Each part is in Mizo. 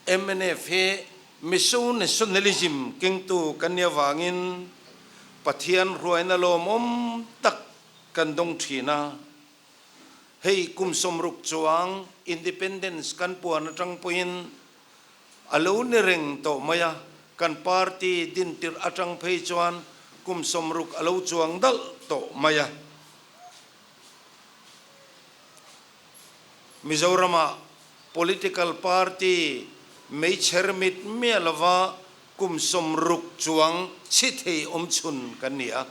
Mnf hi Mizo nationalism kengtu kan nih avangin Pathian hruaina lawmawm tak kan dawng thin a. Hei kum 60 chuang independence kan puan atang pawhin a lo ni reng tawh mai a, kan party dintirh atang phei chuan kum 60 a lo chuang dalh tawh mai a. Mizoramah political party meichher mit miah lova kum 60 chuang chhi thei awm chhun kan ni a,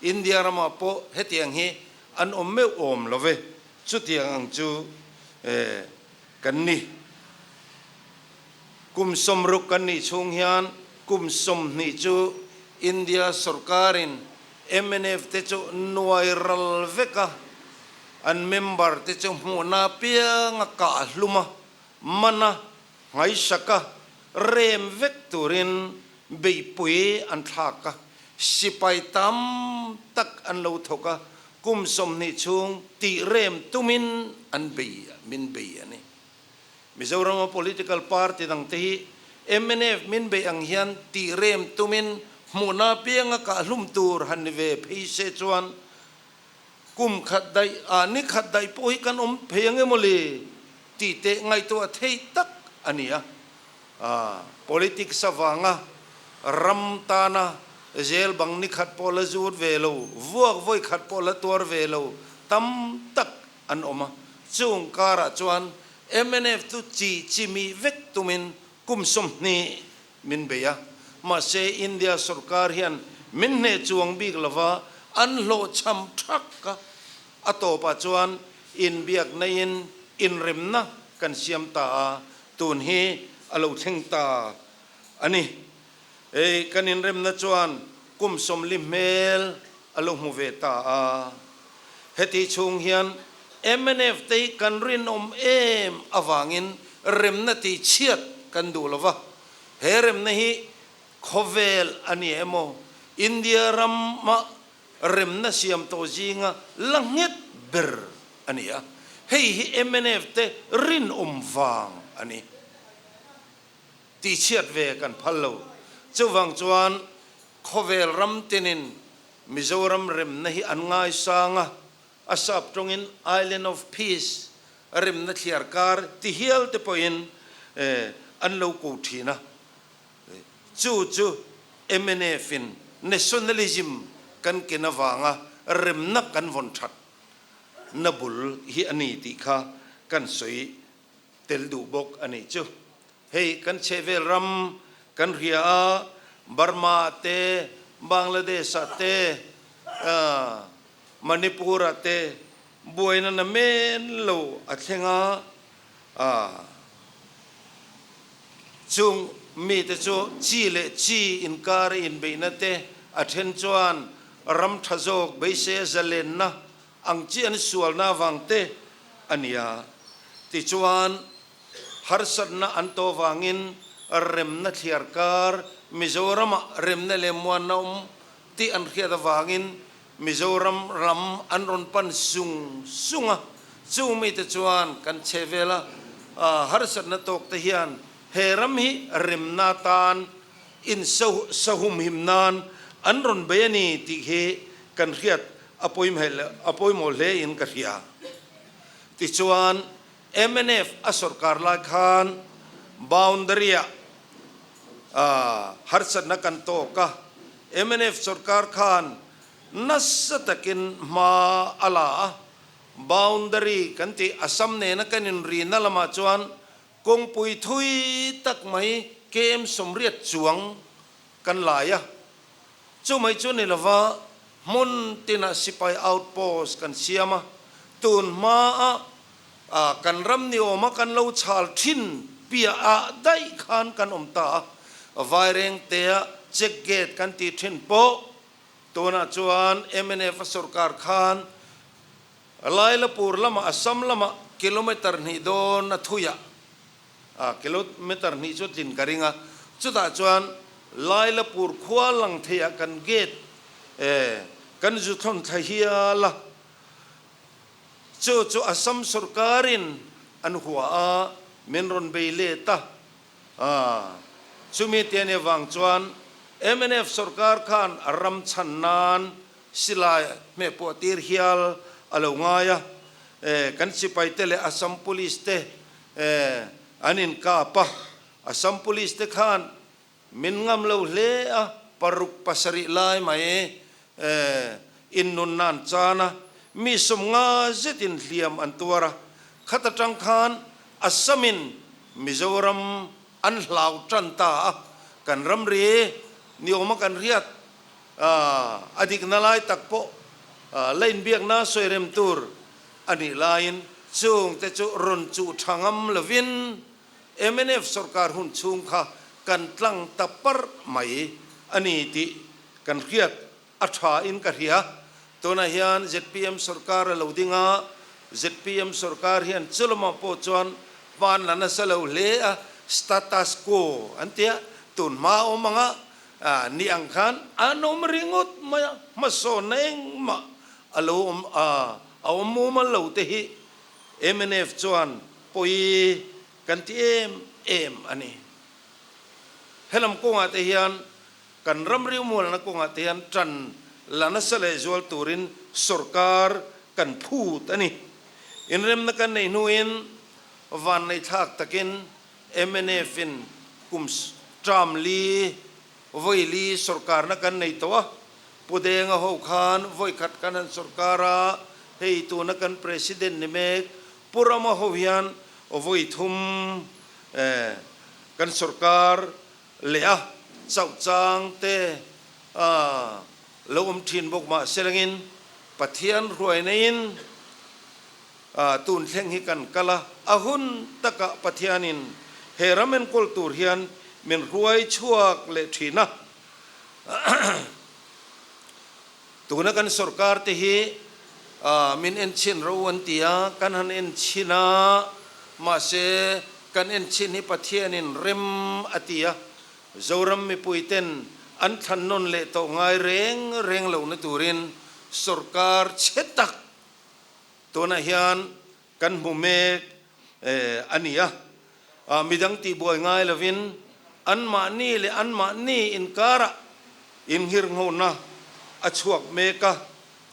India ramah pawh hetiang hi an awm meuh awm lo ve, chutiang ang chu kan ni. Kum 60 kan nih chhung hian kum 20 chu India sorkarin mnf te chu nuai ral vek a, an member te chu hmuhna apianga kah hlum a, man a, nghaisak a, rem vek turin beihpui an thlak a, sipai tam tak an lo thawk a, kum 20 chhung tih rem tumin an bei min bei a ni. Mizorama political party dang te hi mnf min beih ang hian tih rem tumin hmuhna apianga kah hlum tur han ni ve phei se chuan kum khat daih ah ni khat daih pawh hi kan awm phei ang emaw le tih teh ngaihtuah theih tak a ni a. Politics avanga ram tana zel bang ni khat pawh la zut ve lo, vuak vawi khat pawh la tuar ve lo tam tak an awm a, chung karah chuan mnf chu chi chi mi vek tumin kum 20 min bei a, mahse India sorkar hian min hneh chuang bik lova an hlawhchham thak a, a tawpah chuan inbiak naiin inremna kan siam ta a, tun hi a lo thleng ta a ni. Hei kan inremna chuan kum 40 hmel a lo hmu ve ta a. Heti chhung hian mnf te hi kan rinawm em avangin remna tih chhiat kan duh lo va, he remna hi khawvel a ni emaw India rama remna siam tawh zinga la nghet ber a ni a, hei hi mnf te rinawm vang a ni. Tih chhiat ve kan phal lo. Chuvang chuan khawvel ram tinin Mizoram remna hi an ngaisang a, a sap tawngin Island of Peace, remna thliar kar ti hial te pawhin an lo ko thin a. Chu chu mnf in nationalism kan ken avanga remna kan vawn that na bul hi a ni tih kha kan sawi tel duh bawk a nih chu. Hei kan chhehvel ram kan hria a, Burma ah te, Bangladesh ah te, Manipur ah te buaina na men lo a thleng a, chung mite chu chi leh chi inkar a inbeihna te a then chuan ram tha zawk beisei a zalenna ang chi an sualna avang te a ni a. Tichuan harsatna an tawh vangin remna thliar kar Mizoramah remna leh muanna awm tih an hriat avangin Mizoram ram an rawn pan sung sung a. Chung mite chuan kan chhehvela harsatna tawk te hian he ram hi remna atan insahumhim nan an rawn bei a ni tih hi kan hriat a pawimawh hle in ka hria. Tichuan Mnf a sorkar lai khan boundary ah harsatna kan tawk a, mnf sorkar khan nasa takin hma a la a, boundary kan tih Assam nena kan inrina lamah chuan kawngpui thui tak mai KM 80 chuang kan lai a, chumai chu ni lova hmun tinah sipai outpost kan siam a, tun hmaa kan ram ni awma kan lo chhal thin piah ah daih khan kan awm ta a, Vairengtea check gate kan tih thin pawh tunah chuan mnf a sorkar khan Lailapur lamah Assam lamah kilometer hnih dawn a thuiah kilometer hnih chu tlin ka ring a, chutah chuan Lailapur khua lang theiah kan gate kan zu thlawn thla hial a, chu chu Assam sorkarin an hua a, min rawn bei let a. Chumi te nih avang chuan mnf sorkar khan a ram chhan nan silai hmehpuah tir hial a lo ngai a, kan sipai te leh Assam Police te an inkap a, Assam Police te khan Min ngam lo hle a, paruk pasarih lai mai in nun nan chan a, mi 50 zetin hliam an tuar a, khat atang khan Assam in Mizoram an hlau tan ta a, kan ramri ni awma kan riat a dikna lai tak pawh la inbiakna sawi rem tur a nih laiin chungte chu rawn chuh tha ngam lovin Mnf sorkar hun chhung kha kan tlang ta parh mai a ni tih kan hriat a tha in ka hria. Tunah hian zpm sorkar a lo ding a, zpm sorkar hian chulamah pawh chuan hman la nasa lo hle a, status quo an tia, tun hma a awm ang a, ni ang khan an awm ringawt mai a, hmasawnna engmah a lo awm a awm mumal lo te hi mnf chuan Pawi kan ti em em a ni. Helam kawngah te hian kan ramriu mualna kawngah te hian tan la nasa leh zual turin sorkar kan phut a ni. Inremna kan neih hnuin vanneihthlak takin mnf in kum term li vawi li sorkarna kan nei tawh a, Pu Denga ho khan vawi khat kan han sorkar a, hei tuna kan President ni mek Pu Rama ho hian vawi thum kan sorkar leh a chauh chang te lo awm thin bawk mah se rengin Pathian hruai neiin tun thleng hi kan kal a, a hun takah Pathianin he ram enkawl tur hian min hruai chhuak leh thin a. Tuna kan sorkar te hi min enchhin ro an ti a, kan han enchhin a, mahse kan enchhin hi Pathianin rem a ti a, Zoram mipui ten an thlan nawn leh tawh ngai reng reng lohna turin sorkar chhe tak tunah hian Kan hmu mek a ni a, midang tihbuai ngai lovin anmahni leh anmahni inkarah inghirnghona a chhuak mek a,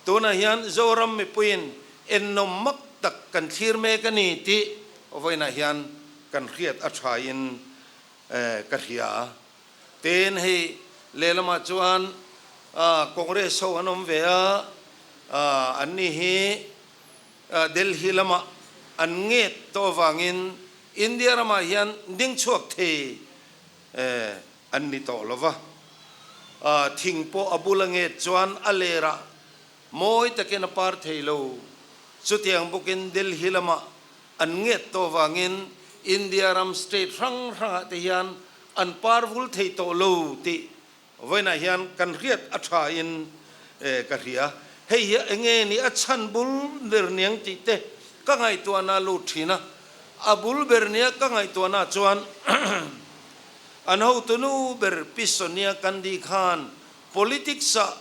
tunah hian Zoram mipuiin ennawm mak tak kan thlir mek a ni tih vawiinah hian kan hriat a thain ka hria. Tin, hei lehlamah chuan Congress ho an awm ve a, anni hi Delhi lamah an nget tawh avangin India ramah hian ding chhuak thei an ni tawh lo va. Thing pawh a bula nget chuan a lerah mawi takin a par thei lo. Chutiang bawkin Delhi lamah an nget tawh avangin India ram state hrang hrangah te hian an par vul thei tawh lo tih Vawiinah hian kan hriat a tha in ka hria. Hei hi enge ni a chhan bul ber niang tih te ka ngaihtuahna a lut thin a. A bul ber nia ka ngaihtuahna chuan an hotunu ber Pi Sonia Gandhi khan politics ah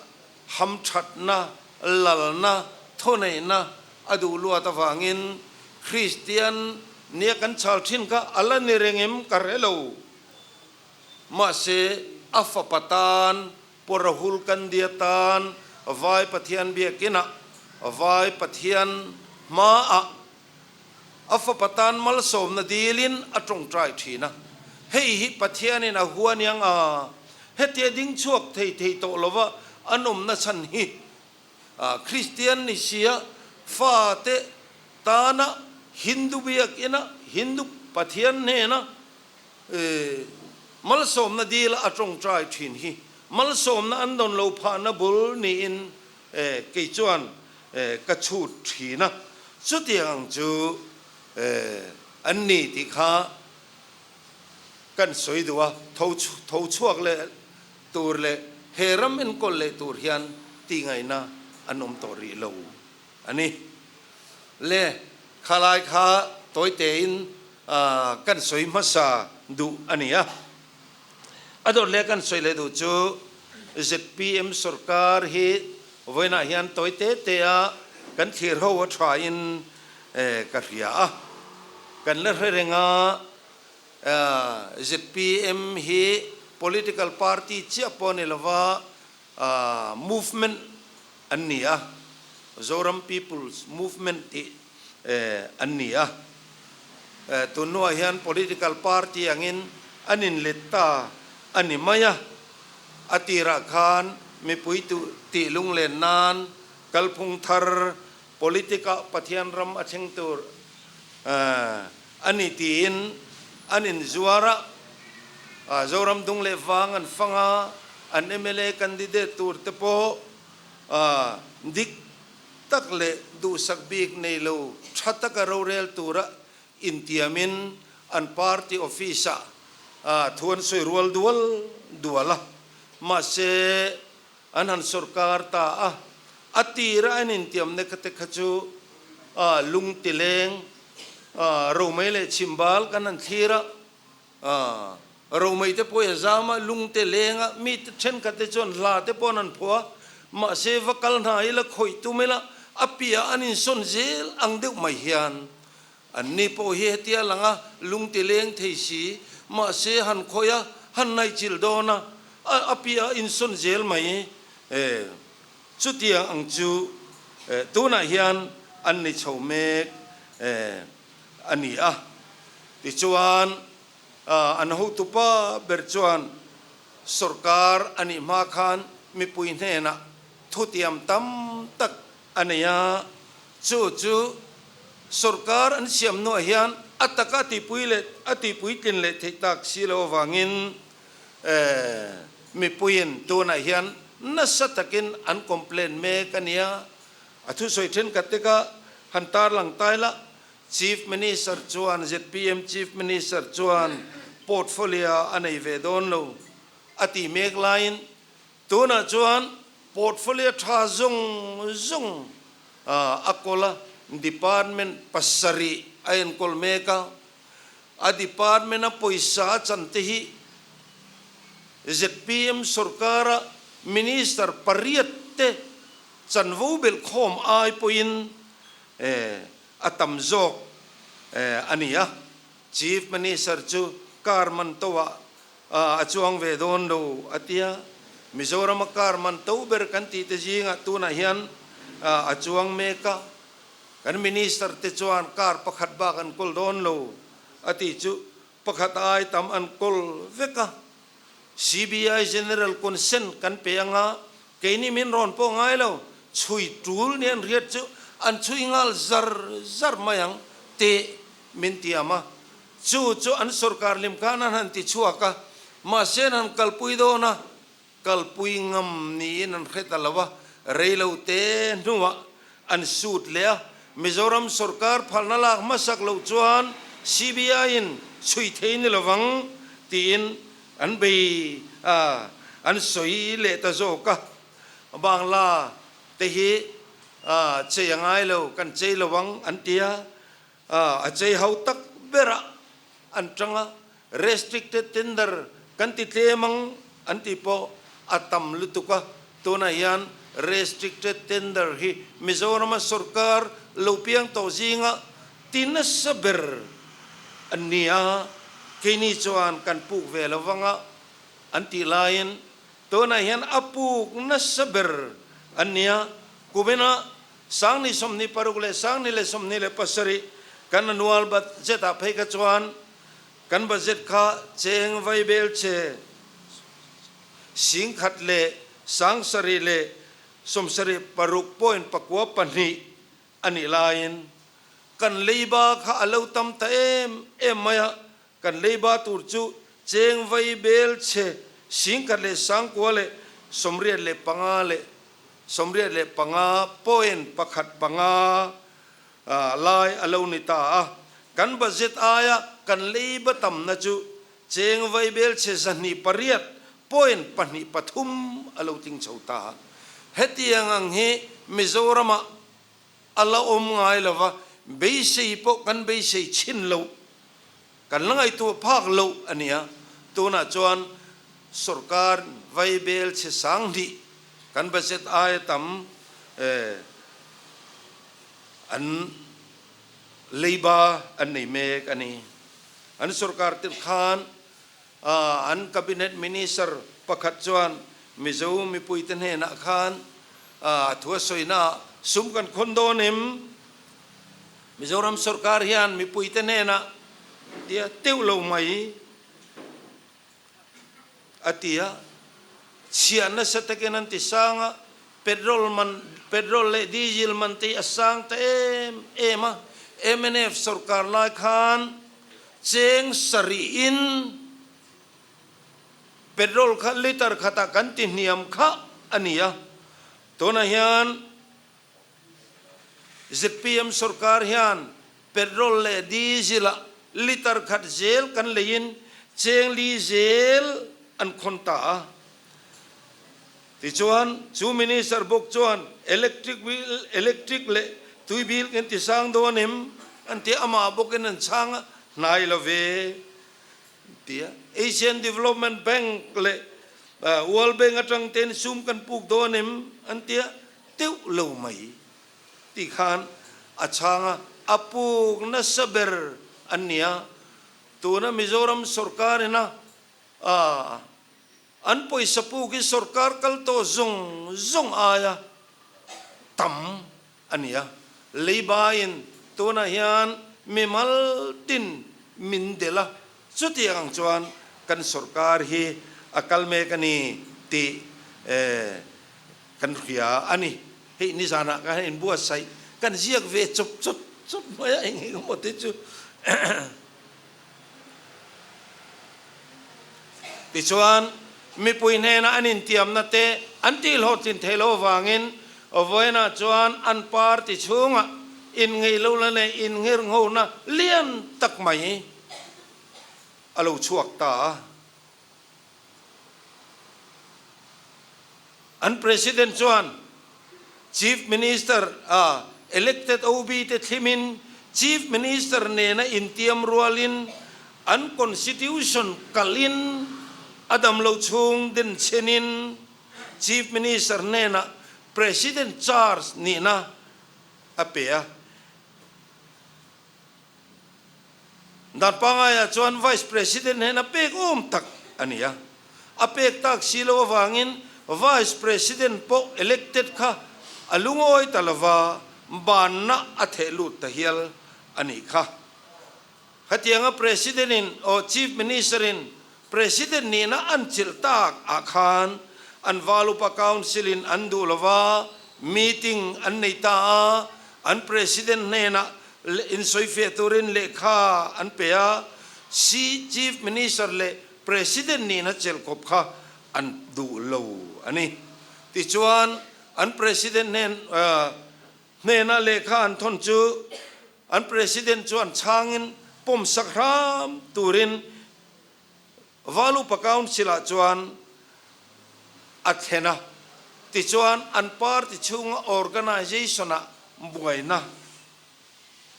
hamthatna, lalna, thuneihna a duh luat avangin Kristian nia kan chhal thin kha a la ni reng em ka hre lo. Mahse, a fapa tan, Pu Rahul Gandhi-a tan Vai Pathian biakinah, Vai Pathian hmaah a fapa tan malsawmna dilin a tawngtai thin a. Hei hi Pathianin a hua niang a, hetia ding chhuak thei thei tawh lova an awmna chhan hi Kristian ni sia fate tana Hindu biakina Hindu Pathian hnena Malsawmna dil a tawngtai thin hi malsawmna an dawn lo phahna bul niin kei chuan ka chhut thin a, chutiang ang chu an ni tih kha kan sawi duh a, tho chhuak leh tur leh he ram enkawl leh tur hian tihngaihna an awm tawh rih lo a ni. Le khalai kha tawi tein kan sawi hmasa duh a ni a. A dawt leh kan sawi leh duh chu zpm sorkar hi vawiinah hian tawi te te a kan thlir ho a thain ka hria a. Kan la hre reng a. Zpm hi political party chiah pawh ni lova movement an ni a, Zoram People's Movement tih an ni a. Tun hnuah hian political party angin an inlet ta a ni mai a. A tirah khan mipui tih lunglen nan kalphung thar Politic-ah Pathian ram a thleng tur a ni tiin an inzuar a, Zoram dung leh vang an fang a, an mla candidate tur te pawh dik tak leh duhsak bik nei lo tha taka rorel tura intiamin an party office-ah thu an sawi rual dual dual a, mahse An han sawrkar ta a, a tira an intiamna kha te kha chu lung tileng romei leh chhimbal kan han thlir a, romei te pawh i a zam a, lung te leng a, mi thenkhat te chuan hla te pawh an han phuah a, mahse va kal hna ila khawih tum ila a piah an insawn zel ang deuh mai hian Anni pawh hi hetia lang a, lung ti leng thei si, mahse han khawih a, han naihchilh dawn a, a piah a insawn zel mai e. Chutiang ang chu tunah hian an ni chho mek a ni a. Tichuan, an hotupa ber chuan sawrkar a nih hma khan mipui hnenah thutiam tam tak a nei a, chu chu sawrkar an siam hnuah hian a taka tihpui leh a tihpuitlin leh theih tak si lo avangin mipuiin tunah hian nasa takin an complain mek a nia. A thusawi thenkhat te kha han tarlang tai la, Chief Minister chuan zpm Chief Minister chuan portfolio a nei ve dawn lo a tih mek laiin Tunah chuan portfolio tha zawng zawng a kawl a, department pasarih a enkawl mek a, a department a pawisa a chan te hi zpm sorkara minister pariat te chanvo belh khawm ai pawhin a tam zawk a ni a. Chief Minister chu car man to ah A chuang ve dawn lo a tia. Mizorama car man to ber kan tih te zingah tunah hian a chuang mek a. Kan minister te chuan car pakhat bak an kawl dawn lo a tih chu pakhat ai tam an kawl vek a. CBI General consent kan pe anga keini min rawn pawh ngai lo chhui tul nia an hriat chu an chhui nghal zar zar mai ang teh min tiam a. Chu chu an sorkar hlim khan an han ti chhuak a, mahse an han kalpui dawn a, kalpui ngam niin an hre ta lo a, reilo te hnuah an sut leh a, Mizoram sorkar phalna lak hmasak loh chuan CBI-in chhui thei ni lovang tiin an bei a, an sawi leh ta zawk a, Bangla te hi chei a ngai lo, kan chei lo ang an ti a, A chei ho tak berah an tang a, restricted tender kan ti tlem ang an tih pawh a tam lutuk a, tunah hian restricted tender hi Mizorama sorkar lo piang tawh zinga ti nasa ber an ni a, keini chuan kan puk ve lo vang a an tih laiin tunah hian a puk nasa ber an ni a, kuminah Sangni 26 leh sangni leh 27 kan annual budget ah phei kha chuan kan budget kha cheng vai bel che 10,000 leh 776 .42 a nih laiin kan leiba kha a lo tam ta em em mai a, kan leiba tur chu cheng vai bel che 10,000 leh 9,000 leh 85 leh 85 point pakhat panga lai a lo ni ta a. Kan budget aia kan leiba tamna chu cheng vaibel chhe 208 point pahnih pathum a lo tling chho ta a. Hetiang ang hi Mizoramah a la awm ngai lo va, beisei pawh kan beisei chhin loh, kan la ngaihtuah phak loh a nia. Tunah chuan sorkar vaibel chhe 2000 Kan budget aia tam an leiba an nei mek a ni. An sorkar tirh khan an Cabinet Minister pakhat chuan Mizo mipuite hnenah khan a thu a sawina ah sum kan khawn dawn em? Mizoram sorkar hian mipuite hnenah tia teuh lo mai a ti a, chhiah nasa takin an ti sang a, petrol man, petrol leh diesel man te hi a sang ta em em a, mnf sorkar lai khan cheng sarihin petrol kha litre khatah kan ti hniam kha a ni a, tunah hian zpm sorkar hian Petrol leh diesel ah litre khat zel kan leiin cheng li zel an khawn ta a. Tichuan, chu minister bawk chuan electric bill, electric leh tui bill kan ti sang dawn em? an ti a, amah bawkin an chhang a, hnai lo ve ti a. Asian Development Bank leh World Bank atang ten sum kan puk dawn em? an ti a, teuh lo mai. Tih khan a chhang a, a puk nasa ber an ni a, tuna Mizoram sorkar ina an pawisa puk hi sorkar kal tawh zawng zawng aia tam a ni a, leibaiin tunah hian mimal tin min delh a, chutiang ang chuan kan sorkar hi a kal mek a ni tih kan hria a ni. Hei nizanah khan inbuatsaih kan ziak ve chawp chawp chawp mai a, eng eng emaw te chu. Tichuan, mipui hnena an intiamna te an tihhlawhtlin theih loh avangin vawiinah chuan an party chhungah inngeihlohna leh innghirnghona lian tak mai a lo chhuak ta a. An President chuan Chief Minister a elected OB te thlimin Chief Minister nena intiam rualin an Constitution kalin a damlo chhung denchhenin Chief Minister hnenah President charge nihna a pe a. Dan pangaiah chuan Vice President hian a pek awm tak a ni a. A pek tak si lo avangin Vice President pawh elected kha a lungawi ta lova, banna a theh lut ta hial a nih kha. Khatianga President in aw Chief Minister in President nihna an chilh tak ah khan an Valupa Council in an duh lova meeting an nei ta a, an President hnenah insawifiah turin lehkha an pe a, si Chief Minister leh President nihna chelh kawp kha an duh lo a ni. Tichuan an President hnen hnenah lehkha an thawn chu an President chuan chhangin pawmsak hram turin Valupa Council-ah chuan a thlen a, tichuan an party chhunga organisation-ah buaina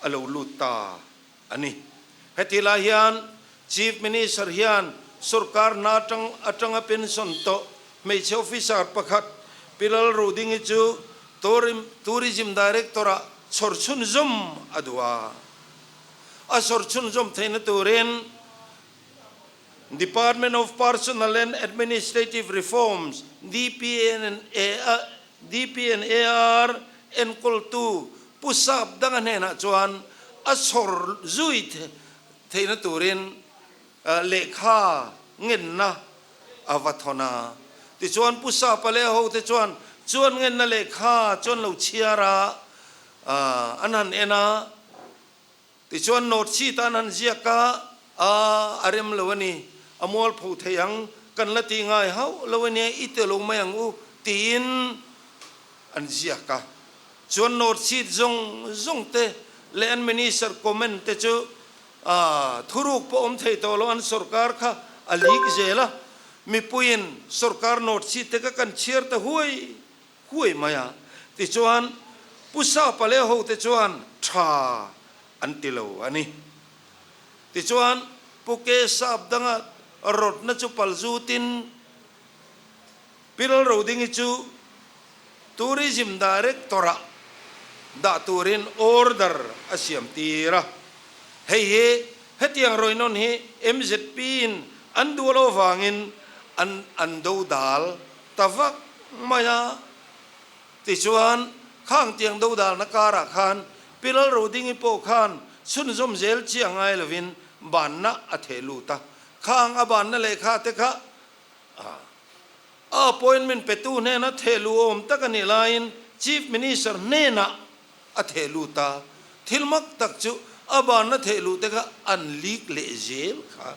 a lo lut ta a ni. Heti lai hian Chief Minister hian sorkar hna atang atanga pension tawh hmeichhe officer pakhat Pi Lalrodingi chu Tourism Director-ah chhawr chhunzawm a duh a. A chhawr chhunzawm theihna turin Department of Personnel and Administrative Reforms, DPNAR, enkawltu Pu Sap Danga hnenah chuan a chhawr zui theihna turin lehkha ngenna a va thawn a. Tichuan Pu Sapa leh a hote chuan chuan ngenna lehkha chuan lo chhiar a, an han en a. Tichuan note sheet a an han ziak a, a a rem lo a ni, a mualpho thei ang, kan la tih ngai hauh lo a nia, i ti lo mai ang u tiin an ziak a. Chuan note sheet zawng zawng te leh an minister comment te chu a thuruk pawh awm thei tawh lo, an sorkar kha a leak zel a, mipuiin sorkar note sheet te kha kan chhiar ta huai huai mai a. Tichuan, Pu Sapa leh hote chuan tha an ti lo a ni. Tichuan, Pu Ke Sap danga rawtna chu pal zutin Pi Lalrodingi chu Tourism Director-ah dah turin order a siam tir a. Hei hi. Hetiang rawihnawn hi mzp in an duh lo vangin an an dodal ta vak mai a. Tichuan, khang tiang dodalna karah khan Pi Lalrodingi pawh khan chhunzawm zel chi a ngai lovin banna a theh lut a. Khang a banna lehkha te kha a appointment petu hnena theh luh awm tak a nih laiin Chief Minister hnenah a theh lut a, thil mak tak chu a banna theh luh te kha an leak leh zel kha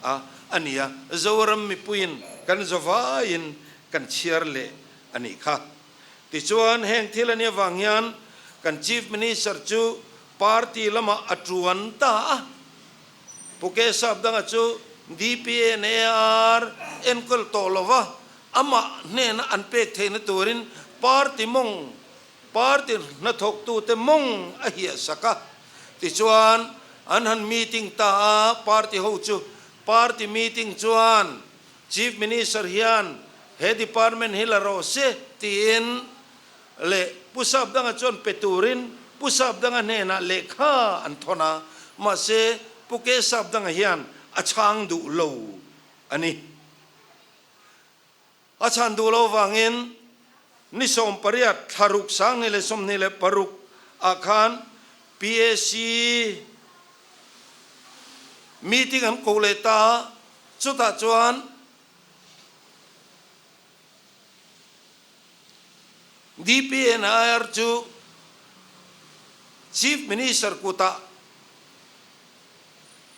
a a ni a, Zoram mipuiin kan zawvaiin kan chhiar leh a nih kha. Tichuan heng thil a nih avang hian kan Chief Minister chu party lamah a tuan ta a, Pu Kesap danga chu DPNAR enkawl tawh lova amah hnena an pek theihna turin party mawng Party hnathawktute mawng a hiahsak a, tichuan an han meeting ta a, party ho chu party meeting chuan Chief Minister hian he department hi la rawh se tiin leh Pu Sapdanga chuan pe turin Pu Sapdanga hnenah lehkha an thawn a, mahse Pu Ke Sapdanga hian a chhang duh lo a ni. A chhan duh lo vangin ni 18 thla ruk 2026 ah khan PAC meeting an ko leh ta a, chutah chuan DPNIR chu Chief Minister kutah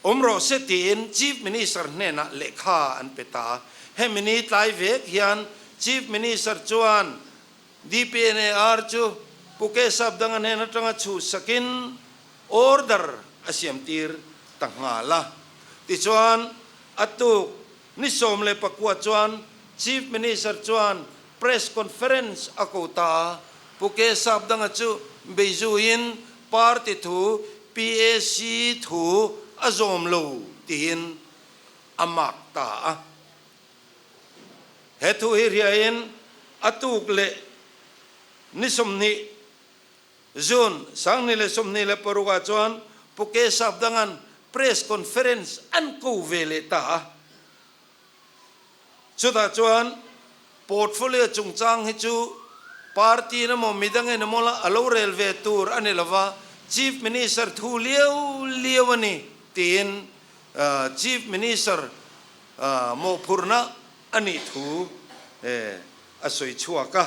Awm rawh se tiin Chief Minister hnenah lehkha an pe ta. Hemi ni tlai vek hian Chief Minister chuan DPNAR chu Pu Kesap Danga hnen atanga chhuhsakin order a siamtir ta nghal a. Tichuan, a tuk ni 19 chuan Chief Minister chuan Press conference a ko ta a, Pu Kesap danga chu beizuiin party thu PAC thu a zawm lo tiin a mark ta a. He thu hi hriain a tuk leh ni 20 June 2026 ah chuan Pu Kesap danga'n press conference an ko ve leh ta a. Chutah chuan portfolio chungchang hi chu party in emaw midang in emaw la a lo rel ve tur a ni lova, Chief Minister thu liau liau a ni tiin Chief Minister mawhphurhna a nih thu a sawi chhuak a.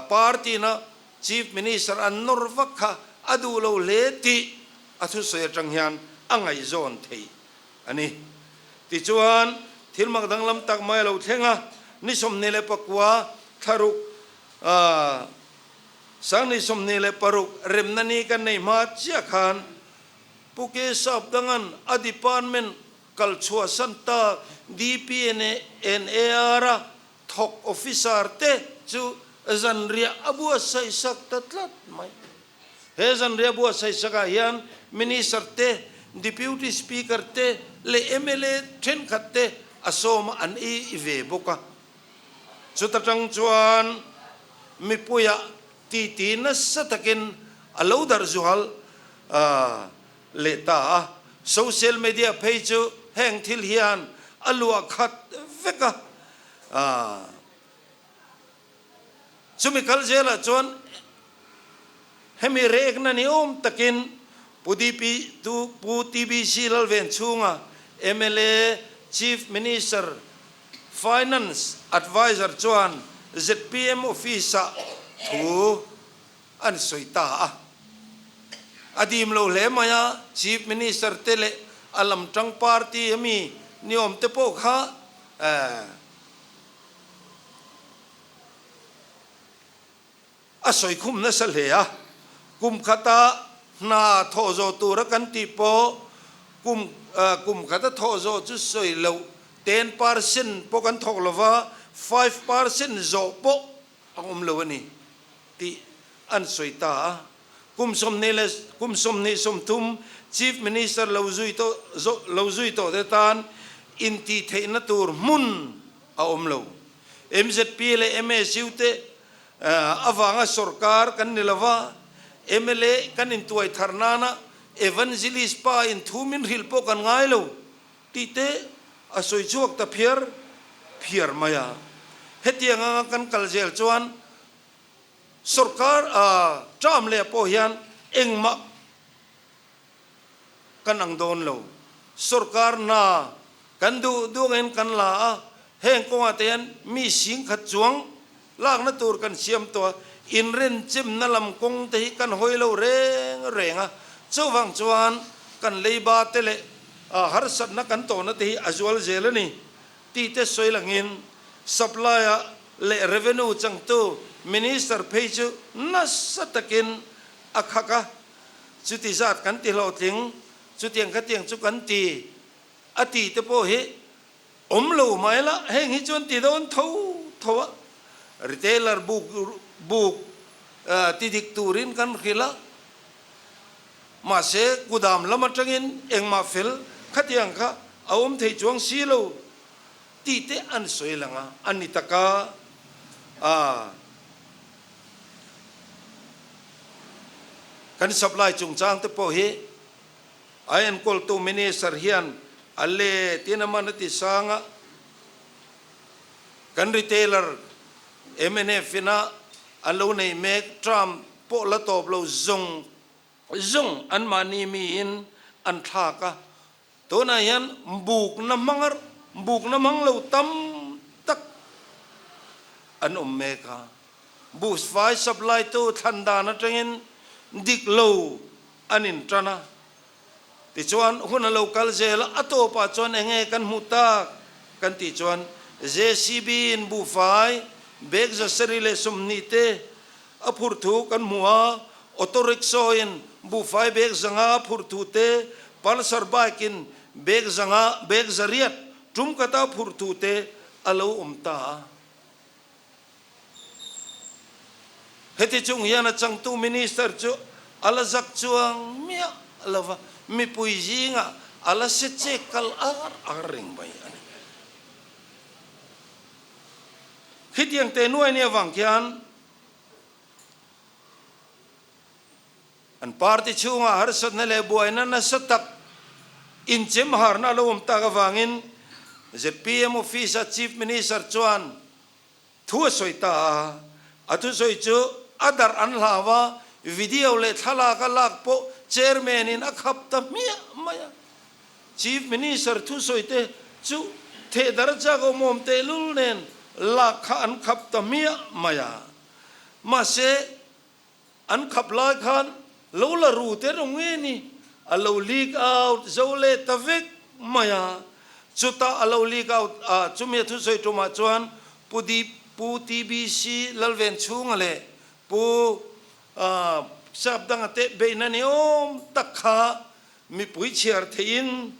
Party ina Chief Minister an nawr vak kha a duh lo hle tih a thusawi atang hian a ngaihzawn theih a ni. Tichuan, thil mak danglam tak mai a lo thleng a, ni 29 thlaruk 2026 remna ni kan nei hma chiah khan Pu Ke Sapdanga'n a department kal chhuahsan tak DPNAR-a thawk officer te chu zanriah a buatsaihsak ta tlat mai. He zanriah buatsaihsakah hian Minister te, Deputy Speaker te leh mla thenkhat te a sawm a an ei ve bawk a. Chuta tang chuan mipuiah titi nasa takin a lo darh zual leh ta a. Social media phei chu heng thil hian a luah khat vek a. Chumi kal zelah chuan hemi rekna ni awm takin Pu DP Pu TBC Lalven chhunga mla Chief Minister Finance Adviser chuan zpm Office-ah thu an sawi ta a. A dim lo hle mai a, Chief Minister te leh a lamtang party ami ni awm te pawh kha A sawi khum nasa hle a, kum khata hna thawh zawh tura kan tih pawh kum kum khata thawh zawh chu sawi loh 10% pawh kan thawk lova, 5% zawh pawh a awm lo a ni tih an sawi ta a. Kum 20 leh kum 20 30 Chief Minister lo zui tawh lo zui tawh te tan intihtheihna tur hmun a awm lo. Mzp leh MSU te avanga sorkar kan ni lova, mla kan intuai thar nana Evangelist pa in thu min hrilh pawh kan ngai lo tih te a sawi chhuak ta phiar phiar mai a. Hetiang anga kan kal zel chuan sorkar term leh pawh hian engmah kan ang dawn lo. Sorkar hna kan duh duangin kan la a, heng kawngah te hian mi singkhat chuang lakna tur kan siam tawh a, inrenchemna lam kawng te hi kan hawi lo reng reng a, chuvang chuan kan leiba te leh harsatna kan tawhna te hi a zual zel a ni tih te sawi langin supply-a leh revenue changtu Minister phei chu nasa takin a khak a. Chuti zat kan ti hlawhtling, chutiang khatiang chu kan ti a tih te pawh hi awm lo mai la, heng hi chuan ti dawn tho tho a, retailer buk buk ti dik turin kan hrilh a, mahse kudam lam atangin engmah fel khatiang kha a awm thei chuang si lo tih te an sawi lang a, a ni taka a. Kan supply chungchang te pawh hi a enkawltu Minister hian a let in a man a ti sang a, kan retailer mnf ina an lo nei mek term pawh la tawp lo zawng zawng anmahni miin an thlak a, Tunah hian bukna hmang bukna hmang lo tam tak an awm mek a. Buhfai supply tu thlan dan atangin dik lo an intan a. Tichuan hun a lo kal zel a, a tawpah chuan enge kan hmuh tak kan tih chuan JCB in buhfai bag zasarih leh 20 te a phurh thu kan hmu a, auto rickshaw in buhfai bag 500 a phurh thu te, Pulsar bike in bag 500, bag 800 tum kata a phurh thu te a lo awm ta a. Heti chung hian a changtu minister chu a la zak chuang miah lo va, mipui zingah a la se chek kal ar ar reng mai a ni. Khitiang te nuai nia vang khian an party chhungah harsatna leh buaina nasa tak inchem harna a lo awm tak avangin zpm office-a Chief Minister chuan thu a sawi ta a, a thusawi chu a darh an hlau a, video leh thlalak a lak pawh Chairman-in a khap ta hmiah mai a. Chief Minister thusawi te chu thehdar chak awm awm tehlul nen lak kha an khap ta hmiah mai a. Mahse, an khap lai khan lo la ru te rawng nge ni, a lo leak out zo leh ta vek mai a. Chutah a lo leak out a, chumi a thusawi tumah chuan Pu Deep, Pu TBC Lalvenchhunga leh Pu Sapdanga te beihna ni awm tak kha Mipui chhiar theihin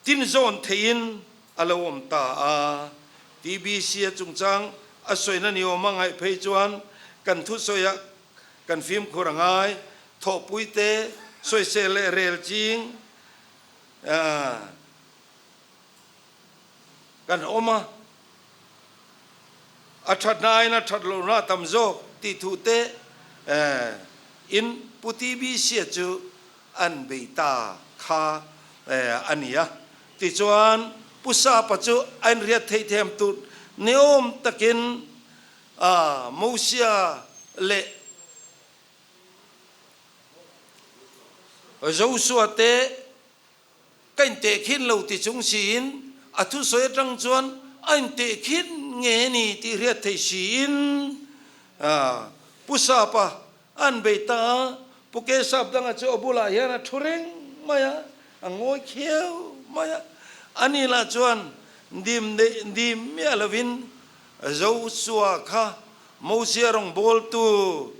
tinzawn theihin a lo awm ta a. TBC a chungchang a sawina ni awm a ngaih phei chuan kan thusawiah kan fimkhur a ngai. Thawhpuite sawisel leh rel ching Kan awm a, a thatna aiin a that lohna a tam zawk tih thu te in Pu TBC-a chu an bei ta kha a ni a. Tichuan Pu Sapa chu a inriat theih thiam tur niawm takin Mosia leh Joshua te Ka intehkhin lo ti chung siin a thusawi atang chuan a intehkhin nge ni tih hriat theih siin Pu Sapa an bei ta a, Pu Ke Sap danga chu a bulah hian a thu reng mai a, a ngawi khiau mai a. Ani lah chuan dim neih dim miah lovin Joshua kha Mosia rawngbawltu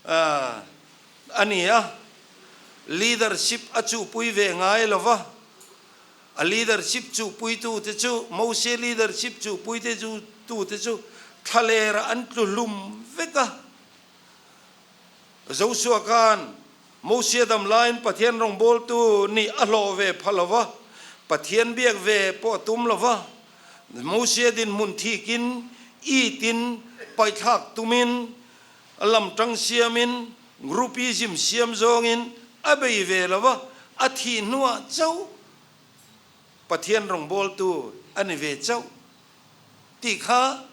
a ni a. Leadership a chuhpui ve ngai lo va, a leadership chuhpuitu te chu, Mose leadership chuhpui te chu tu te chu thlalerah an tlu hlum vek a. Joshua khan Mose dam laiin Pathian rawngbawltu nih a hlawh ve pha lo va, Pathian biak ve pawh a tum lo va, Mose dinhmun thikin, itin, paihthlak tumin, lam tang siamin. Groupism siam zawngin a bei ve lo va, a thih hnuah chauh Pathian rawngbawltu a ni ve chauh tih kha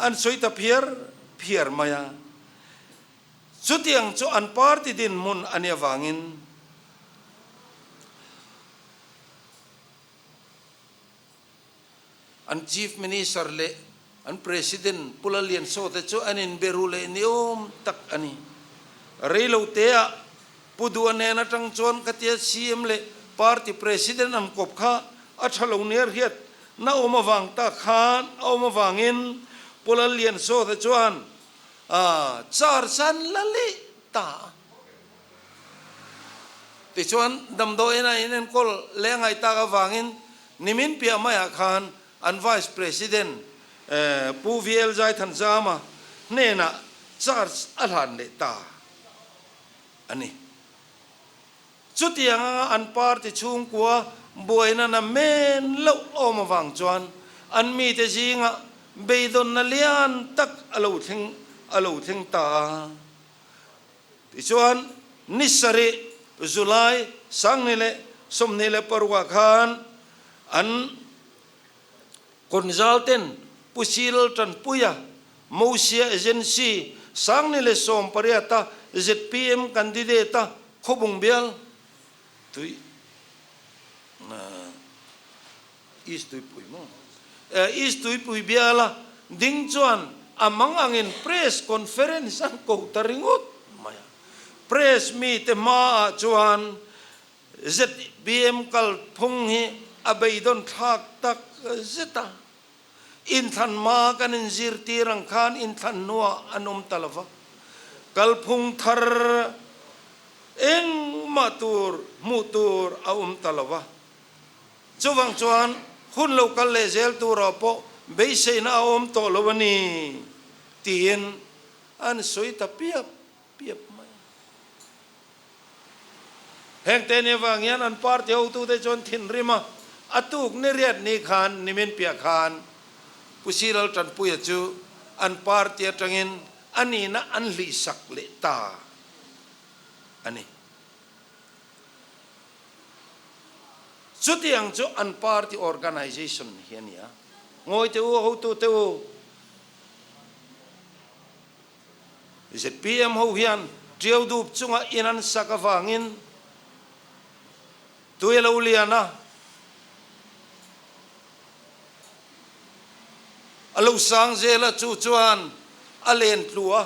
an sawi ta phiar phiar mai a. Chutiang chu an party dinhmun a nih avangin An Chief Minister leh an President Pu Lalliansaw te chu an inbe ru leh ni awm tak a ni. Reilo teah Pu Duha hnen atang chuan khatia CM leh Party President an kawp kha a tha lo nia hriat na awm avang tak khan a awm avangin Pu Lalliansaw te chuan charge an la leh ta a. Tichuan, damdawiin a inenkawl leh a ngaih tak avangin nimin piah maiah khan an Vice President Pu VL Zaithanzama hnenah charge a hlan leh ta a ni. Chutiang anga an party chhungkua buaina na men loh awm avang chuan an mite zingah beidawnna lian tak a lo thleng a lo thleng ta a. Tichuan, ni sarih, July, 2026 ah khan an Kawnzal ten Pu Sil Tanpuia, Mosia Agency, 2018 a zpm candidate a Khawbung bial tui East Tuipui maw? East Tuipui biala ding chuan a mang angin press conference an ko ta ringawt mai a. Press mite hmaah chuan zpm kalphung hi a beidawn thlak tak zet a. Inthlan hma kan inzirtir ang khan inthlan hnuah an awm ta lo va. Kalphung thar engmah tur hmuh tur a awm ta lo va. Chuvang chuan hun lo kal leh zel turah pawh beiseina a awm tawh lo a ni tiin an sawi ta piap piap mai a. Heng te ni avang hian an party hotute chuan thinrim a, a tuk ni riat ni khan nimin piah khan Pu Silal Tanpuia chu an party atangin a nihna an hlihsak leh ta a ni. Chutiang chu an party organisation hi a ni a. Ngawi teh u, hotu teh u, zpm ho hian Tiau dup chunga in an sak avangin tui a lo lian a, a lo sang zel a, chu chuan a len tlu a.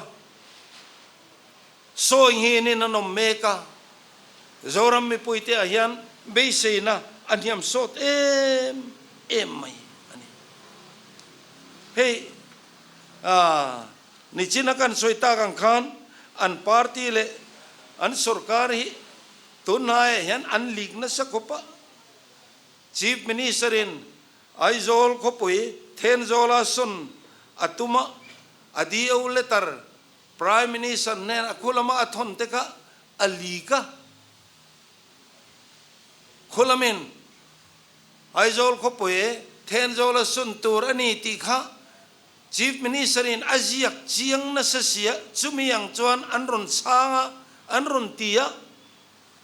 Sawi nghinin an awm mek a, Zoram mipuite ah hian beiseina a hniam sawt em em mai a ni. Hei nichina kan sawi tak ang khan an party leh an sorkar hi tunhnaiah hian an leak nasa khawp a, Chief Minister in Aizawl khawpui Thenzawla sawn a tum a, a DO letter Prime Minister hnen a khu lama a thawn te kha a leak a, khu lamin Aizawl khawpui Thenzawl a sun tur a ni tih kha Chief Minister in a ziak chiang nasa sia, chumi ang chuan an rawn chhang a, an rawn ti a,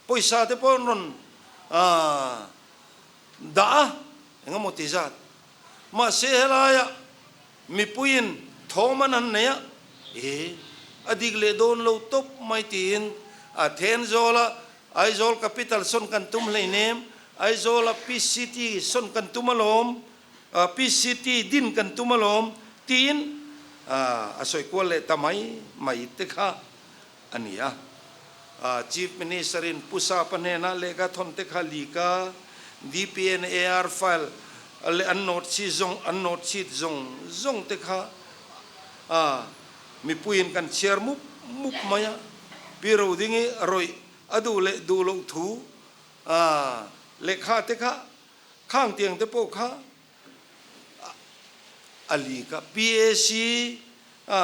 pawisa te pawh an rawn dah a, engemaw ti zat. Mahse helaia Mipuiin thawm an han nei a, E, a dik leh dawn lo tawp mai tiin a Thenzawl a Aizawl Capital sawn kan tum hleinem, Aizawl a Peace City sawn kan tum alawm, Peace City din kan tum alawm tiin a sawi kual leh ta mai mai te kha a ni a. Chief Minister in Pu Sapa hnenah lehkha thawn te kha leak a, DPNAR file leh an note sheet zawng an note sheet zawng zawng te kha mipuiin kan chhiar mup mup mai a, Pi Rodingi rawih a duh leh duh loh thu lehkha te kha khang tiang te pawh kha a leak a, PAC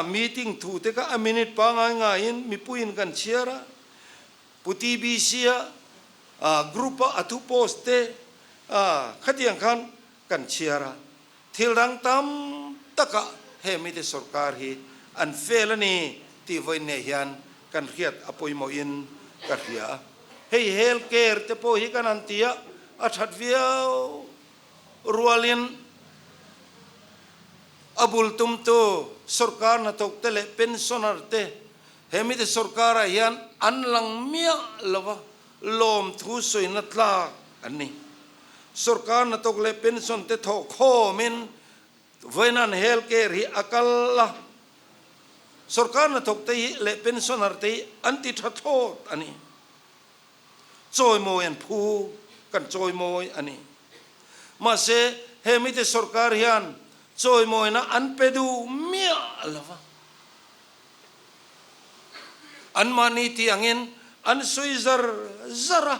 meeting thu te kha a minute pangai ngaiin mipuiin kan chhiar a, Pu TBC a group a a thu post te khatiang khan kan chhiar a, thil dang tam takah he mite sorkar hi an fail a ni tih vawiin nei hian kan hriat a pawimawhin ka hria a. Hei health care te pawh hi kan han ti a, a that viau rualin a bul tumtu sorkar hnathawk te leh pensioner te he mite sorkarah hian an lang miah lo va, lawmthu sawina tlak an ni. Sorkar hnathawk leh pension te thawh khawmin Vawinan health care hi a kal a, sorkar hnathawk te hi leh pensioner te hi an ti tha thlawt a ni. Chawimawi an phu, kan chawimawi a ni. Mahse, he mite sorkar hian chawimawina an pe duh miah lo va. Anmahni tih angin an sawi zar zar a.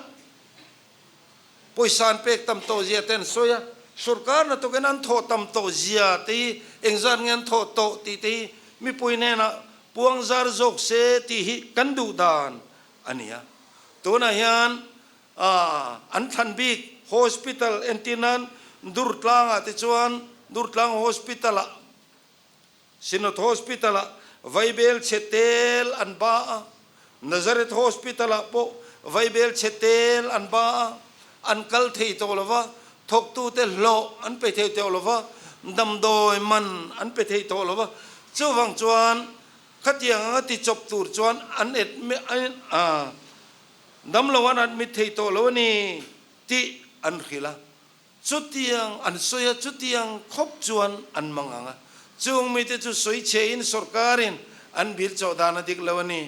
Pawisa an pek tam tawh zia te an sawi a, sorkar hnathawkin an thawh tam tawh zia te hi engzat nge an thawh tawh tih te hi mipui hnenah puang zar zawk se tih hi kan duh dan a ni a. Tunah hian an thlan bik hospital entir nan Durtlangah te chuan Durtlang Hospital-ah Synod Hospital-ah vaibel chhe tel an ba a, Nazareth Hospital-ah pawh vaibel chhe tel an ba a, an kal thei tawh lo va, thawktute hlawh an pe thei tawh lo va, damdawi man an pe thei tawh lo va. Chuvang chuan khatiang anga tichawp tur chuan an a, damlo an admit thei tawh lo a ni tih an hrilh a. Chutiang an sawi a, chutiang khawp chuan an mang ang a. Chung mite chu sawi chhein sorkarin an bil chawh dan a dik lo a ni,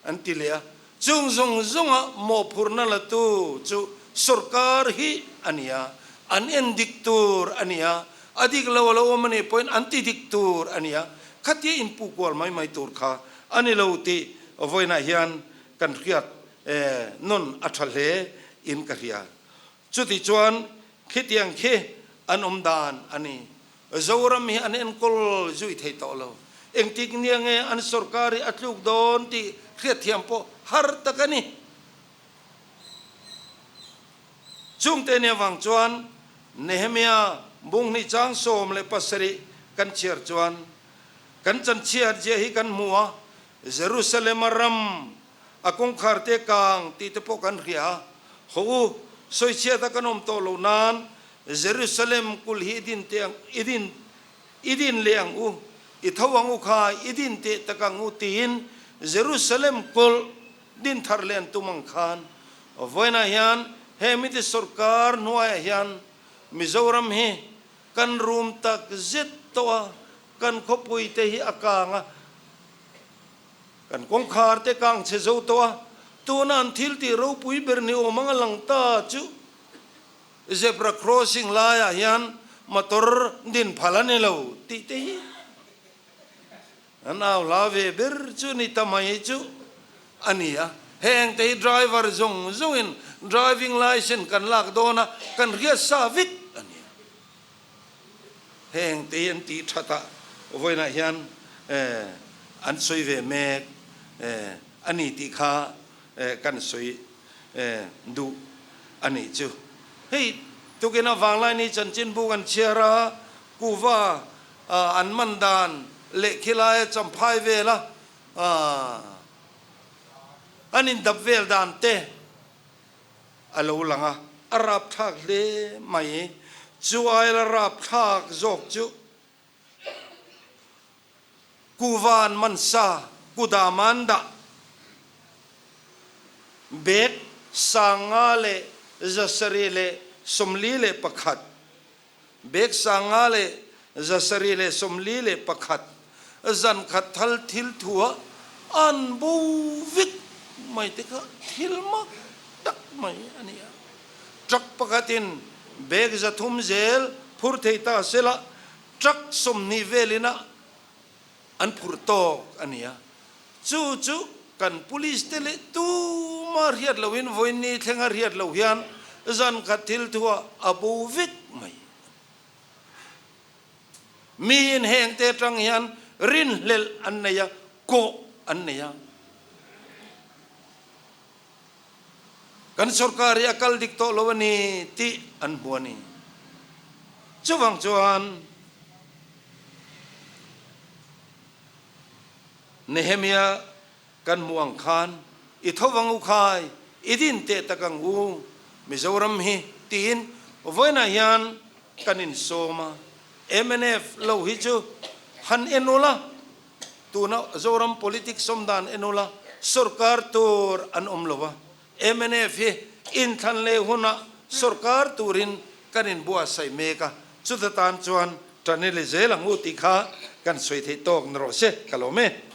an ti leh a. Chung zawng zawnga mawhphurhna latu chu sorkar hi a ni a, an en dik tur a ni a, a dik lo a lo awm a nih pawhin an ti dik tur a ni a, khatia inpuh kual mai mai tur kha a ni lo tih vawiinah hian kan hriat nawn a tha hle in ka hria. Chuti chuan khitiang khi an awm dan a ni. Zoram hi an enkawl zui thei tawh lo. Engtik nia nge an sorkar hi a tluk dawn tih hriatthiam pawh har tak a ni. Chungte nia vang chuan Nehemia bunghnih chang 17 kan chhiar chuan kan chanchhiat zia hi kan hmu a, Jerusalem-a ram A kawngkhar te kang tih te pawh kan hria a, Haw u, sawichhiat a kan awm tawh loh nan Jerusalem kulh hi i din teh ang, i din, i din leh ang u, i tho ang u kha, i din teh tak ang u tiin Jerusalem kulh din thar leh an tum ang khan vawiinah hian he mite sawrkar hnuaiah hian Mizoram hi kan rum tak zet tawh a, kan khawpui te hi a kang a, Kan kawngkhar te kang chhe zo tawh a, tuna an thil tih ropui ber ni awm anga lang ta chu zebra crossing laiah hian motor din phal a ni lo tih te hi an au hla ve ber chu ni ta mai chu a ni a. Heng te hi driver zawng zawngin driving licence kan lak dawn a, kan hriat sa vek a ni a. Heng te hi an tih that a, vawiinah hian an sawi ve mek a ni tih kha kan sawi duh a nih chu. Hei tukin a Vanglaini chanchinbu kan chhiar a, kuhva an man dan leh khilaia champhai vela an indap vel dan te, a lo lang a, a rapthlak hle mai. Chu aila rapthlak zawk chu Kuvan Mansa Kudamanda bag 5741 Bag 5741 zan khat thal thil thua an bo vek mai te kha thil mak tak mai a ni a. Truck pakhatin bag 300 zel phur thei ta sela truck 20 velin a an phurh tawk a ni a. Chu chu kan police te leh tuma hriat lohin vawiin thlenga hriat loh hian zan khat thil thuah a bo vek mai. Miin heng te atang hian rinhlelh an nei a, kawh an nei a. Kan sorkar hi a kal dik tawh lo a ni tih an hmu a ni. Chuvang chuan Nehemia. Kan hmuh ang khan i tho vang u khai, i din teh tak ang u, Mizoram hi tiin vawiinah hian kan insawm a, mnf lo hi chu han en ula, tuna Zoram politics awm dan en ula, sorkar tur an awm lo a, mnf hi inthlan leh hunah sorkar turin kan inbuatsaih mek a, chuta tan chuan ṭan i le zel ang u tih kha kan sawi theih tawk na rawh se, ka lawm e.